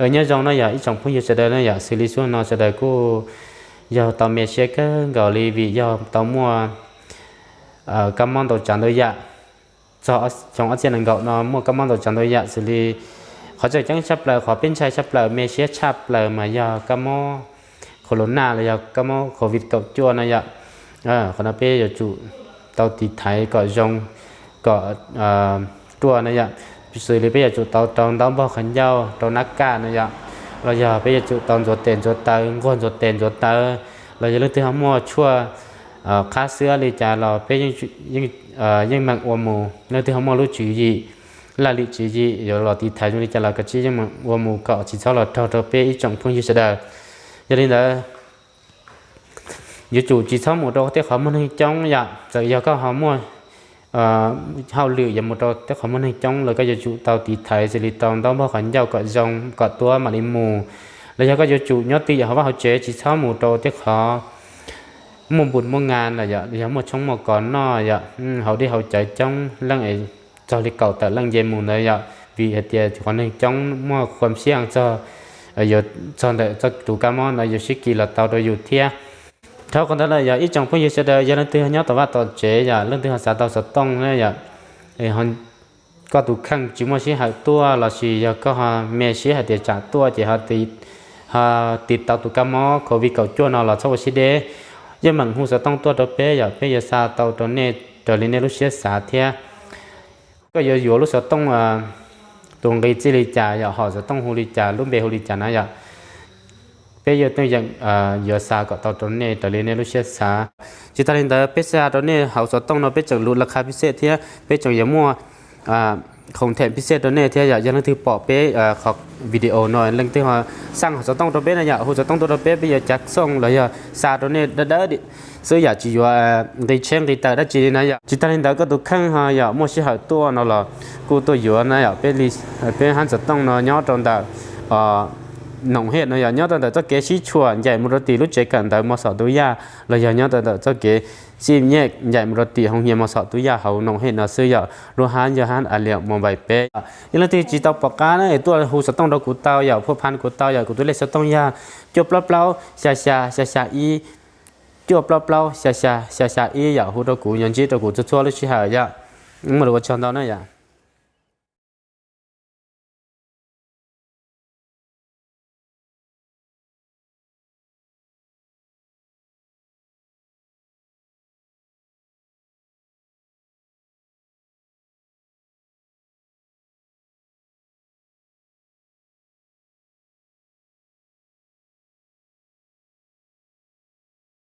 Nyob zoo no yog ib tsoom phooj ywg sawv daws no yom, xws li xub no sawv daws kuj yog tau me siab kawg nkaus li vim yog tau muaj kab mob ntau tsav ntau yam. Txog xyoo ob txhiab nees nkaum no muaj kab mob ntau tsav ntau yam xws li qhov tseem ceeb tshaj plaws, qhov peb ntshai tshaj plaws, me siab tshaj plaws mas yog kab mob corona los yog kab mob covid kaum cuaj no yom. Qhov no peb yuav tsum tau tiv thaiv kom zoo, kom ruaj no yom. Xws li peb yuav tsum tau rau ntaub npog qhov ncauj, rau nab kaj no yom, los yog peb yuav tsum tau ntxuav tes ntxuav taw, nquag ntxuav tes ntxuav taw, los yog leej twg ho muaj tshuaj qhab xwb li cas los peb yeej meem ua mus. Leej twg ho muaj lub tswv yim, laj lim tswv yim yuav los tiv thaiv zoo li cas los kav tsij yeej meem ua mus kom tsis txhob los raug rau peb ib tsoom phooj ywg sawv daws. Yog li ntawd, yuav tsum tsis txhob mus rau tej qhov muaj neeg coob yom. Txawm yog koj ho muaj hauj lwm yuav mus rau tej qhov muaj neeg coob los koj yuav tsum tau tiv thaiv xws li tau ntaub npog qhov ncauj kom zoo, kom tuab mam li mus. Los yog koj yuav tsum nyob twj ywm hauv vaj hauv tsev, tsis txhob mus rau tej qhov muaj npus muaj nga los yog muaj tshoob muaj kos noj yom, haus dej haus cawv coob leej es txog li kaum tawm leej nce mus ntawd yom, vim hais tias qhov neeg coob muaj khuam siab txog, yuav txog ntawm txoj tus kab mob ntawd yuav sib kis los tau rau yus thiab. Dhau qhov ntawd lawm yog ib tsoom phooj ywg sawv daws, yog leej twg nyob tom vaj tom tsev yom, leej twg ho xav tau xov tooj na yom, koj tus kheej tsis muaj sij hawm tuaj lossis yog koj ho me siab hais tias tsam tuaj ces ho tiv tau tus kab mob covid kaum cuaj no los txhob ua siab deb, yeej meem hu xov tooj tuaj rau peb yom, peb yuav xa tau rau nej raws li nej lub siab xav thiab. Koj yuav yuav lub xov tooj tus nqi txij li cas yom, hom xov tooj hu li cas, lub npe hu li cas na yom, peb yeej yuav xa kom tau rau nej raws li nej lub siab xav. Tsis tas li ntawd peb xa rau nej hauv xov tooj no peb tseem lub la kha pib xej thiab peb tseem yuav muaj khoom them pib xej rau nej thiab yom. Yog leej twg pom peb qhov video no leej twg ho xa hauv xov tooj rau peb na yom, hu xov tooj tuaj rau peb, peb yuav cav xooj los yog xa rau nej dawb dawb xwb yom, tsis yuav nqi tsheb nqi taw dab tsi li na yom. Tsis tas li ntawd koj tus kheej ho yom muaj sij hawm tuaj no los kuj tuaj yuav na yom. Peb hab xov tooj no nyob rau ntawm Noom Hej no yom, nyob rau ntawm txoj kev sib tshuam ncaim mus rau tim lub tsev kawm ntawv Mos Xom Tus Yaj los yog nyob rau ntawm txoj kev Xib Nyej ncaim mus rau tim hoo nyias Mos Xom Tus Yaj hauv Noom Hej no xwb yom. Lub hab yog hab Alias Mos Npais peb. Yog leej twg tsis tau pom qab na es tuaj hu xov tooj rau kuv tau yom, phua phan kuv tau yom, kuv tus lej xov tooj yog cuaj plaub plaub xya xya xya xya ib, cuaj plaub plaub xya xya xya xya ib yom, hu rau kuv yuav ntsib rau kuv txhua txhua lub sij hawm yom. Muaj lus ua tsaug ntau na yom.